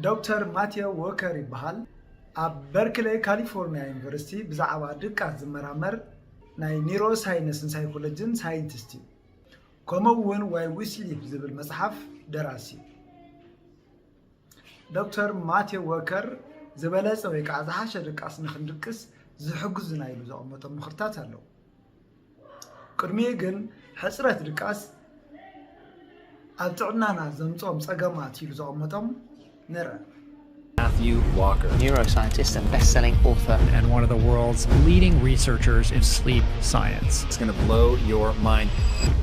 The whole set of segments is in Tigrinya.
ዶክተር ማቴዎ ዎከር ይበሃል። ኣብ በርክለይ ካሊፎርኒያ ዩኒቨርሲቲ ብዛዕባ ድቃስ ዝመራመር ናይ ኒውሮሳይንስን ሳይኮሎጂን ሳይንቲስት እዩ። ከምኡ እውን ዋይ ዊ ስሊፕ ዝብል መጽሓፍ ደራሲ እዩ። ዶክተር ማቴዎ ዎከር ዝበለጸ ወይ ከዓ ዝሓሸ ድቃስ ንኽንድቅስ ዝሕግዙና ኢሉ ዘቐመጦም ምኽርታት ኣለዉ። ቅድሚኡ ግን ሕጽረት ድቃስ ኣብ ጥዕናና ዘምጽኦም ጸገማት ኢሉ ዘቐመጦም ንርአ። Matthew Walker. Neuroscientist and best-selling author. And one of the world's leading researchers in sleep science. It's going to blow your mind.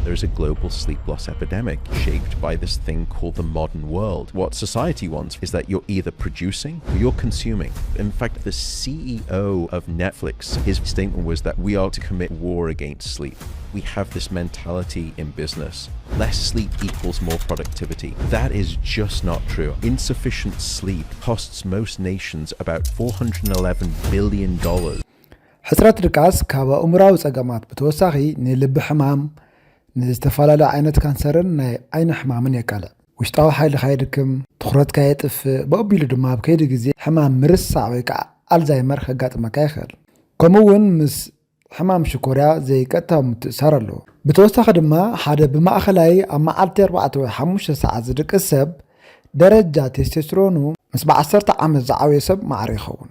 There's a global sleep loss epidemic shaped by this thing called the modern world. What society wants is that you're either producing or you're consuming. In fact, the C E O of Netflix, his statement was that we are to commit war against sleep. We have this mentality in business. Less sleep equals more productivity. That is just not true. Insufficient sleep costs most nations about four hundred eleven billion dollars. ሕጽረት ድቃስ ካብ ኣእምራዊ ጸገማት ብተወሳኺ ንልቢ ሕማም፣ ንዝተፈላለዩ ዓይነት ካንሰርን ናይ ዓይኒ ሕማምን የቃልዕ። ውሽጣዊ ሓይልኻ የድክም፣ ትኹረትካ የጥፍእ፣ ብኣቢሉ ድማ ኣብ ከይዲ ግዜ ሕማም ምርሳዕ ወይ ከዓ ኣልዛይመር ከጋጥመካ ይኽእል። ከምኡ እውን ምስ ሕማም ሽኮርያ ዘይቀጥታዊ ምትእሳር ኣለዎ። ብተወሳኺ ድማ ሓደ ብማእኸላይ ኣብ መዓልቲ ኣርባዕተ ወይ ሓሙሽተ ሰዓት ዝድቅስ ሰብ ደረጃ ቴስቴስትሮኑ ምስ ብዓሰርተ ዓመት ዝዓበየ ሰብ ማዕረ ይኸውን።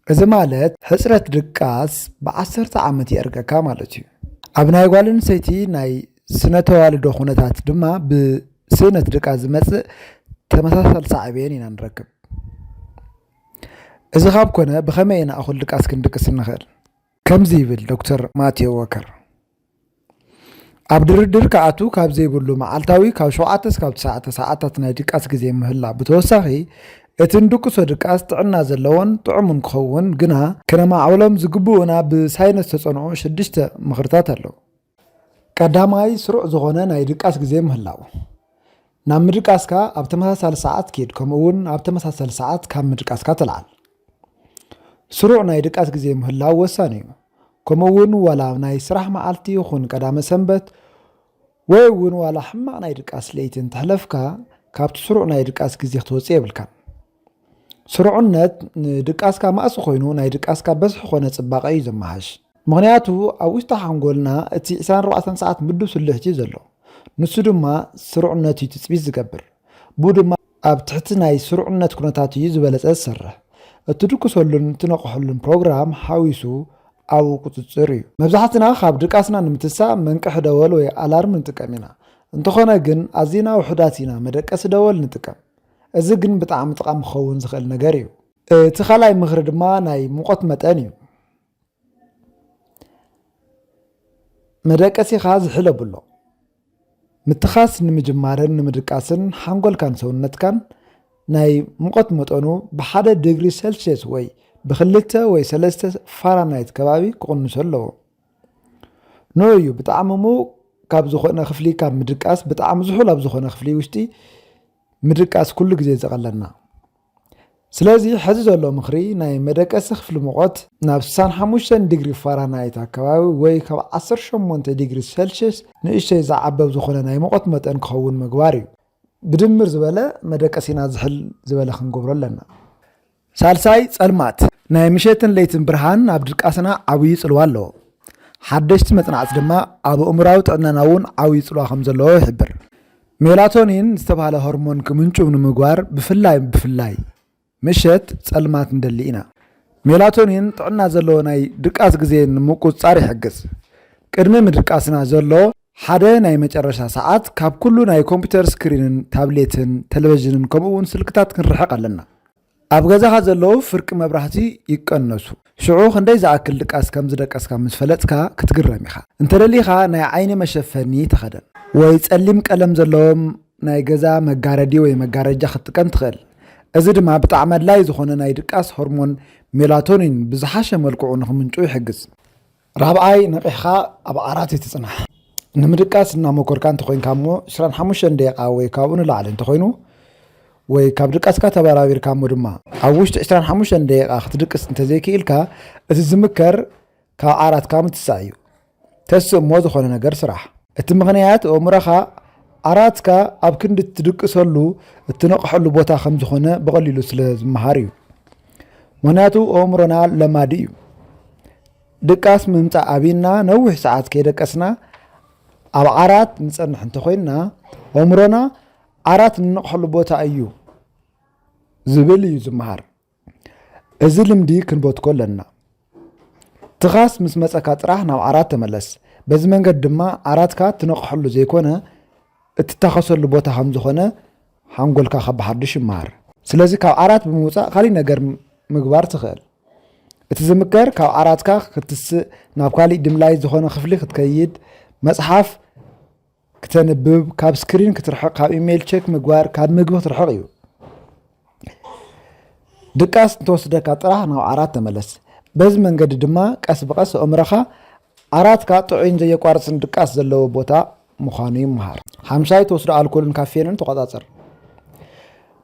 እዚ ማለት ሕፅረት ድቃስ ብዓሰርተ ዓመት የእርገካ ማለት እዩ። ኣብ ናይ ጓል ኣንስተይቲ ናይ ስነ ተዋልዶ ኩነታት ድማ ብስእነት ድቃስ ዝመፅእ ተመሳሳሊ ሳዕቤን ኢና ንረክብ። እዚ ካብ ኮነ ብኸመይ ኢና እኹል ድቃስ ክንድቅስ እንኽእል? ከምዚ ይብል ዶክተር ማቴዎ ዎከር፣ ኣብ ድርድር ክኣቱ ካብ ዘይብሉ መዓልታዊ ካብ ሸውዓተ እስካብ ትሽዓተ ሰዓታት ናይ ድቃስ ግዜ ምህላው ብተወሳኺ እቲ ንድቅሶ ድቃስ ጥዕና ዘለዎን ጥዑምን ክኸውን ግና ክነማዕብሎም ዝግብኡና ብሳይንስ ዝተጸንዑ ሽዱሽተ ምኽርታት ኣለዉ። ቀዳማይ ስሩዕ ዝኾነ ናይ ድቃስ ግዜ ምህላው። ናብ ምድቃስካ ኣብ ተመሳሳሊ ሰዓት ኪድ ከምኡ እውን ኣብ ተመሳሳሊ ሰዓት ካብ ምድቃስካ ተልዓል። ስሩዕ ናይ ድቃስ ግዜ ምህላው ወሳኒ እዩ። ከምኡ እውን ዋላ ናይ ስራሕ መዓልቲ ይኹን ቀዳመ ሰንበት ወይ እውን ዋላ ሕማቕ ናይ ድቃስ ለይቲ እንተሕለፍካ ካብቲ ስሩዕ ናይ ድቃስ ግዜ ክትወፅእ የብልካን። ስሩዕነት ንድቃስካ ማእሲ ኮይኑ ናይ ድቃስካ በዝሒ ኮነ ፅባቐ እዩ ዘመሓሽ። ምኽንያቱ ኣብ ውሽጢ ሓንጎልና እቲ ዕስራን ኣርባዕተን ሰዓት ምዱብ ስልሕት እዩ ዘሎ። ንሱ ድማ ስሩዕነት እዩ ትፅቢት ዝገብር። ብኡ ድማ ኣብ ትሕቲ ናይ ስሩዕነት ኩነታት እዩ ዝበለፀ ዝሰርሕ። እትድቅሰሉን እትነቕሐሉን ፕሮግራም ሓዊሱ ኣብኡ ቁፅፅር እዩ። መብዛሕትና ካብ ድቃስና ንምትሳእ መንቅሒ ደወል ወይ ኣላርም ንጥቀም ኢና። እንተኾነ ግን ኣዚና ውሑዳት ኢና መደቀሲ ደወል ንጥቀም። እዚ ግን ብጣዕሚ ጠቓሚ ክኸውን ዝኽእል ነገር እዩ። እቲ ካልኣይ ምኽሪ ድማ ናይ ሙቐት መጠን እዩ። መደቀሲኻ ዝሕል ኣብሎ። ምትኻስ ንምጅማርን ንምድቃስን ሓንጎልካን ሰውነትካን ናይ ሙቐት መጠኑ ብሓደ ዲግሪ ሴልሽየስ ወይ ብክልተ ወይ ሰለስተ ፋራናይት ከባቢ ክቕንሶ ኣለዎ። ንዑ እዩ ብጣዕሚ ሙቕ ካብ ዝኾነ ክፍሊ ካብ ምድቃስ ብጣዕሚ ዝሑል ኣብ ዝኾነ ክፍሊ ውሽጢ ምድቃስ ኩሉ ግዜ ዘቐለና። ስለዚ ሕዚ ዘሎ ምኽሪ ናይ መደቀሲ ክፍሊ ሙቐት ናብ ስሳን ሓሙሽተን ዲግሪ ፋራናይት ኣከባቢ ወይ ካብ ዓሰርተ ሸሞንተ ዲግሪ ሴልሽየስ ንእሽተይ ዝዓበብ ዝኾነ ናይ ሙቐት መጠን ክኸውን ምግባር እዩ። ብድምር ዝበለ መደቀሲና ዝሕል ዝበለ ክንገብሮ ኣለና። ሳልሳይ ጸልማት። ናይ ምሸትን ለይትን ብርሃን ኣብ ድቃስና ዓብዪ ጽልዋ ኣለዎ። ሓደሽቲ መጽናዕቲ ድማ ኣብ ኣእምራዊ ጥዕናና እውን ዓብዪ ጽልዋ ከም ዘለዎ ይሕብር። ሜላቶኒን ዝተባህለ ሆርሞን ክምንጭው ንምግባር ብፍላይ ብፍላይ ምሸት ጸልማት ንደሊ ኢና። ሜላቶኒን ጥዕና ዘለዎ ናይ ድቃስ ግዜ ንምቁጽጻር ይሕግዝ። ቅድሚ ምድቃስና ዘሎ ሓደ ናይ መጨረሻ ሰዓት ካብ ኩሉ ናይ ኮምፒውተር ስክሪንን ታብሌትን ቴሌቪዥንን ከምኡ እውን ስልክታት ክንርሕቕ ኣለና። ኣብ ገዛኻ ዘለዉ ፍርቂ መብራህቲ ይቀነሱ። ሽዑ ክንደይ ዝኣክል ድቃስ ከም ዝደቀስካ ምስ ፈለጥካ ክትግረም ኢኻ። እንተደሊኻ ናይ ዓይኒ መሸፈኒ ተኸደን ወይ ጸሊም ቀለም ዘለዎም ናይ ገዛ መጋረዲ ወይ መጋረጃ ክትጥቀም ትኽእል። እዚ ድማ ብጣዕሚ ኣድላዪ ዝኾነ ናይ ድቃስ ሆርሞን ሜላቶኒን ብዝሓሸ መልክዑ ንኽምንጩ ይሕግዝ። ራብዓይ፣ ነቒሕኻ ኣብ ዓራት ኣይትጽናሕ። ንምድቃስ እናመኮርካ እንተኾይንካ እሞ ዕስራን ሓሙሽተን ደቂቓ ወይ ካብኡ ንላዕሊ እንተኾይኑ ወይ ካብ ድቃስካ ተበራቢርካ እሞ ድማ ኣብ ውሽጢ ዕስራን ሓሙሽተን ደቂቓ ክትድቅስ እንተዘይክኢልካ እቲ ዝምከር ካብ ዓራትካ ምትሳእ እዩ። ተስእ እሞ ዝኾነ ነገር ስራሕ። እቲ ምኽንያት ኣእምሮኻ ዓራትካ ኣብ ክንዲ እትድቅሰሉ እትነቕሐሉ ቦታ ከም ዝኾነ ብቐሊሉ ስለ ዝመሃር እዩ። ምኽንያቱ ኣእምሮና ለማዲ እዩ። ድቃስ ምምጻእ ኣቢና ነዊሕ ሰዓት ከይደቀስና ኣብ ዓራት ንጸንሕ እንተኾይንና ኣእምሮና ዓራት እንነቕሐሉ ቦታ እዩ ዝብል እዩ ዝመሃር። እዚ ልምዲ ክንበትኮ ኣለና። ትኻስ ምስ መጸካ ጥራሕ ናብ ዓራት ተመለስ። በዚ መንገዲ ድማ ዓራትካ ትነቕሐሉ ዘይኮነ እትታኸሰሉ ቦታ ከም ዝኾነ ሓንጎልካ ካብ ብሓድሽ ይመሃር። ስለዚ ካብ ዓራት ብምውጻእ ካሊእ ነገር ምግባር ትኽእል። እቲ ዝምከር ካብ ዓራትካ ክትስእ፣ ናብ ካሊእ ድም ላይት ዝኾነ ክፍሊ ክትከይድ፣ መጽሓፍ ክተንብብ፣ ካብ ስክሪን ክትርሕቕ፣ ካብ ኢሜይል ቸክ ምግባር፣ ካብ ምግቢ ክትርሕቕ እዩ። ድቃስ እንትወስደካ ጥራሕ ናብ ዓራት ተመለስ። በዚ መንገዲ ድማ ቀስ ብቐስ ኣእምሮኻ ዓራትካ ጥዑይን ዘየቋርጽን ድቃስ ዘለዎ ቦታ ምዃኑ ይመሃር። ሓምሻይ፣ ትወስዶ ኣልኮልን ካፌንን ተቖጻጸር።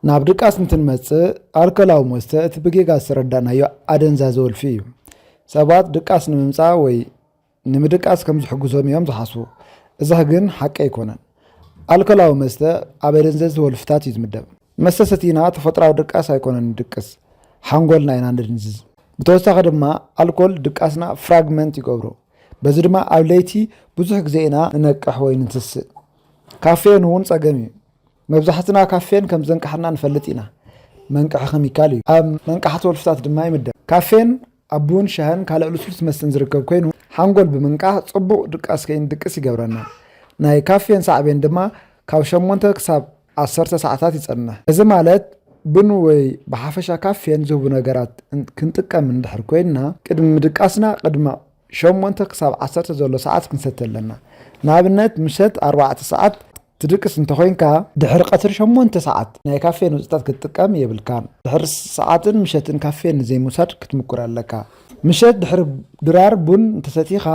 ናብ ድቃስ እንትንመጽእ ኣልኮላዊ መስተ እቲ ብጌጋ ዝተረዳእናዮ ኣደንዛዚ ወልፊ እዩ። ሰባት ድቃስ ንምምጻእ ወይ ንምድቃስ ከም ዝሕግዞም እዮም ዝሓስቡ። እዚ ግን ሓቂ ኣይኮነን። ኣልኮላዊ መስተ ኣብ ኣደንዘዝቲ ወልፍታት እዩ ዝምደብ። መስተ ሰቲና ተፈጥራዊ ድቃስ ኣይኮነን ንድቅስ፣ ሓንጎልና ኢና ነድንዝዝ። ብተወሳኺ ድማ ኣልኮል ድቃስና ፍራግመንት ይገብሮ። በዚ ድማ ኣብ ለይቲ ብዙሕ ግዜ ኢና ንነቅሕ ወይ ንትስእ። ካፌን እውን ጸገም እዩ። መብዛሕትና ካፌን ከም ዘንቅሓና ንፈልጥ ኢና። መንቅሒ ከሚካል እዩ። ኣብ መንቃሕቲ ወልፍታት ድማ ይምደብ። ካፌን ኣብ ቡን፣ ሻህን ካልእ ልስሉስ መስተን ዝርከብ ኮይኑ ሓንጎል ብምንቃሕ ጽቡቕ ድቃስ ከይንድቅስ ይገብረና። ናይ ካፌን ሳዕቤን ድማ ካብ ሸሞንተ ክሳብ ዓሰርተ ሰዓታት ይጸንሕ። እዚ ማለት ቡን ወይ ብሓፈሻ ካፌን ዝህቡ ነገራት ክንጥቀም እንድሕር ኮይንና ቅድሚ ምድቃስና ቅድሚ ሸሞንተ ክሳብ ዓሰርተ ዘሎ ሰዓት ክንሰቲ ኣለና። ንኣብነት ምሸት ኣርባዕተ ሰዓት ትድቅስ እንተኾይንካ ድሕሪ ቀትሪ ሸሞንተ ሰዓት ናይ ካፌን ውፅታት ክትጥቀም የብልካን። ድሕሪ ሰዓትን ምሸትን ካፌን ንዘይምውሳድ ክትምኩር ኣለካ። ምሸት ድሕሪ ድራር ቡን እንተሰቲኻ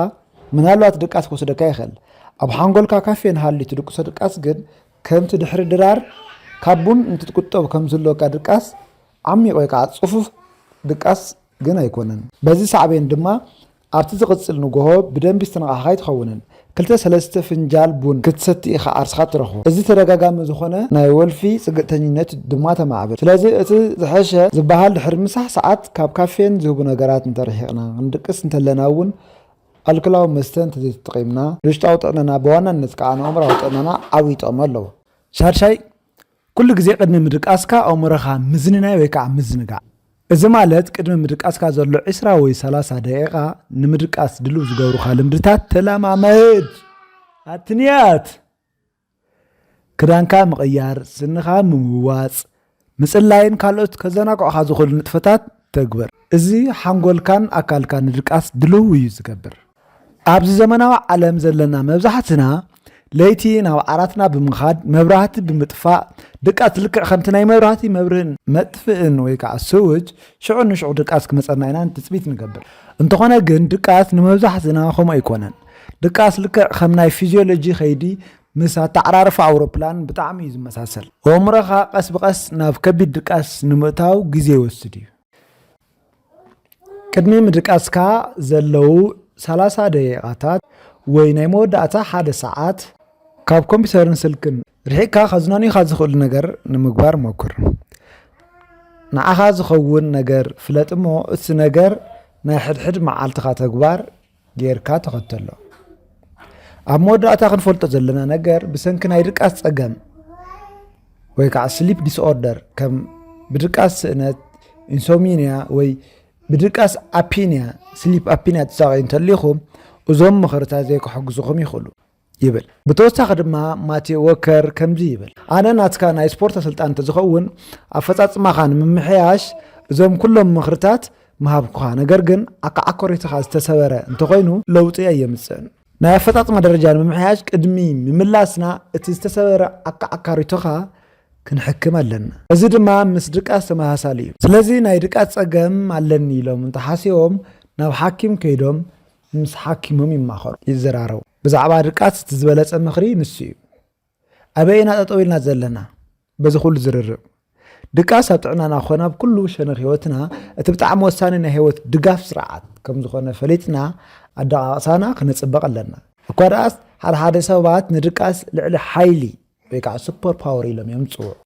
ምናልባት ድቃስ ክወስደካ ይኽእል። ኣብ ሓንጎልካ ካፌን ሃልዩ ትድቅሶ ድቃስ ግን ከምቲ ድሕሪ ድራር ካብ ቡን እንትትቁጠብ ከም ዝህልወካ ድቃስ ዓሚቕ ወይ ከዓ ፅፉፍ ድቃስ ግን ኣይኮነን። በዚ ሳዕቤን ድማ ኣብቲ ዝቕጽል ንጎሆ ብደንቢ ዝተነቓሕኻ ኣይትኸውንን። ክልተ ሰለስተ ፍንጃል ቡን ክትሰቲ ኢኻ ዓርስኻ ትረኽቦ። እዚ ተደጋጋሚ ዝኾነ ናይ ወልፊ ጽግዕተኝነት ድማ ተማዕብል። ስለዚ እቲ ዝሐሸ ዝበሃል ድሕሪ ምሳሕ ሰዓት ካብ ካፌን ዝህቡ ነገራት እንተርሒቕና ክንድቅስ እንተለና እውን ኣልኮላዊ መስተ እንተዘይተጠቒምና ንውሽጣዊ ጥዕናና ብዋናነት ከዓ ንኣእምራዊ ጥዕናና ዓብዪ ጥቕሚ ኣለዎ። ሻድሻይ ኩሉ ግዜ ቅድሚ ምድቃስካ ኣእምሮኻ ምዝንናይ ወይ ከዓ ምዝንጋዕ። እዚ ማለት ቅድሚ ምድቃስካ ዘሎ ዕስራ ወይ ሰላሳ ደቂቓ ንምድቃስ ድልው ዝገብሩኻ ልምድታት ተለማመድ። ኣትንያት ክዳንካ ምቕያር፣ ስንኻ ምምዋፅ፣ ምፅላይን ካልኦት ከዘናግዑኻ ዝኽእሉ ንጥፈታት ተግብር። እዚ ሓንጎልካን ኣካልካን ንድቃስ ድልው እዩ ዝገብር። ኣብዚ ዘመናዊ ዓለም ዘለና መብዛሕትና ለይቲ ናብ ዓራትና ብምኻድ መብራህቲ ብምጥፋእ ድቃስ ልክዕ ከምቲ ናይ መብራህቲ መብርህን መጥፍእን ወይ ከዓ ስውጅ ሽዑ ንሽዑ ድቃስ ክመፀና ኢና ትፅቢት ንገብር። እንተኾነ ግን ድቃስ ንመብዛሕትና ከምኡ ኣይኮነን። ድቃስ ልክዕ ከም ናይ ፊዚዮሎጂ ከይዲ ምስ ኣተዓራርፋ ኣውሮፕላን ብጣዕሚ እዩ ዝመሳሰል። ኣእምሮኻ ቀስ ብቐስ ናብ ከቢድ ድቃስ ንምእታው ግዜ ይወስድ እዩ። ቅድሚ ምድቃስካ ዘለዉ ሰላሳ ደቂቓታት ወይ ናይ መወዳእታ ሓደ ሰዓት ካብ ኮምፒውተርን ስልክን ርሒቕካ ከዝናንዩኻ ዝኽእሉ ነገር ንምግባር ሞክር። ንዓኻ ዝኸውን ነገር ፍለጥ እሞ እቲ ነገር ናይ ሕድሕድ መዓልትኻ ተግባር ጌርካ ተኸተሎ። ኣብ መወዳእታ ክንፈልጦ ዘለና ነገር ብሰንኪ ናይ ድቃስ ጸገም ወይ ከዓ ስሊፕ ዲስኦርደር ከም ብድቃስ ስእነት፣ ኢንሶሚንያ ወይ ብድቃስ ኣፒንያ፣ ስሊፕ ኣፒንያ ትሳቐዩ እንተሊኹም እዞም ምኽርታት ዘይክሕግዙኹም ይኽእሉ ይብል። ብተወሳኺ ድማ ማቴ ወከር ከምዚ ይብል፣ ኣነ ናትካ ናይ ስፖርት ኣሰልጣኒ እንተዝኸውን ኣፈጻጽማኻ ንምምሕያሽ እዞም ኩሎም ምኽርታት ምሃብኩኻ፣ ነገር ግን ኣከዓኮሪትኻ ዝተሰበረ እንተኾይኑ ለውጢ ኣየምጽእን። ናይ ኣፈጻጽማ ደረጃ ንምምሕያሽ ቅድሚ ምምላስና እቲ ዝተሰበረ ኣከዓካሪቶኻ ክንሕክም ኣለና። እዚ ድማ ምስ ድቃስ ተመሳሳሊ እዩ። ስለዚ ናይ ድቃስ ጸገም ኣለኒ ኢሎም እንተሓሲቦም ናብ ሓኪም ከይዶም ምስ ሓኪሞም ይማኸሩ፣ ይዘራረቡ። ብዛዕባ ድቃስ እቲ ዝበለጸ ምኽሪ ንሱ እዩ። ኣበይ ኢና ጠጠው ኢልና ዘለና? በዚ ኩሉ ዝርርብ ድቃስ ኣብ ጥዕናና ኮነ ኣብ ኩሉ ሸነኽ ህይወትና እቲ ብጣዕሚ ወሳኒ ናይ ህይወት ድጋፍ ስርዓት ከም ዝኾነ ፈሊጥና ኣደቓቕሳና ክነጽብቕ ኣለና። እኳ ደኣስ ሓደ ሓደ ሰባት ንድቃስ ልዕሊ ሓይሊ ወይ ከዓ ሱፐር ፓወር ኢሎም እዮም ዝፅውዑ።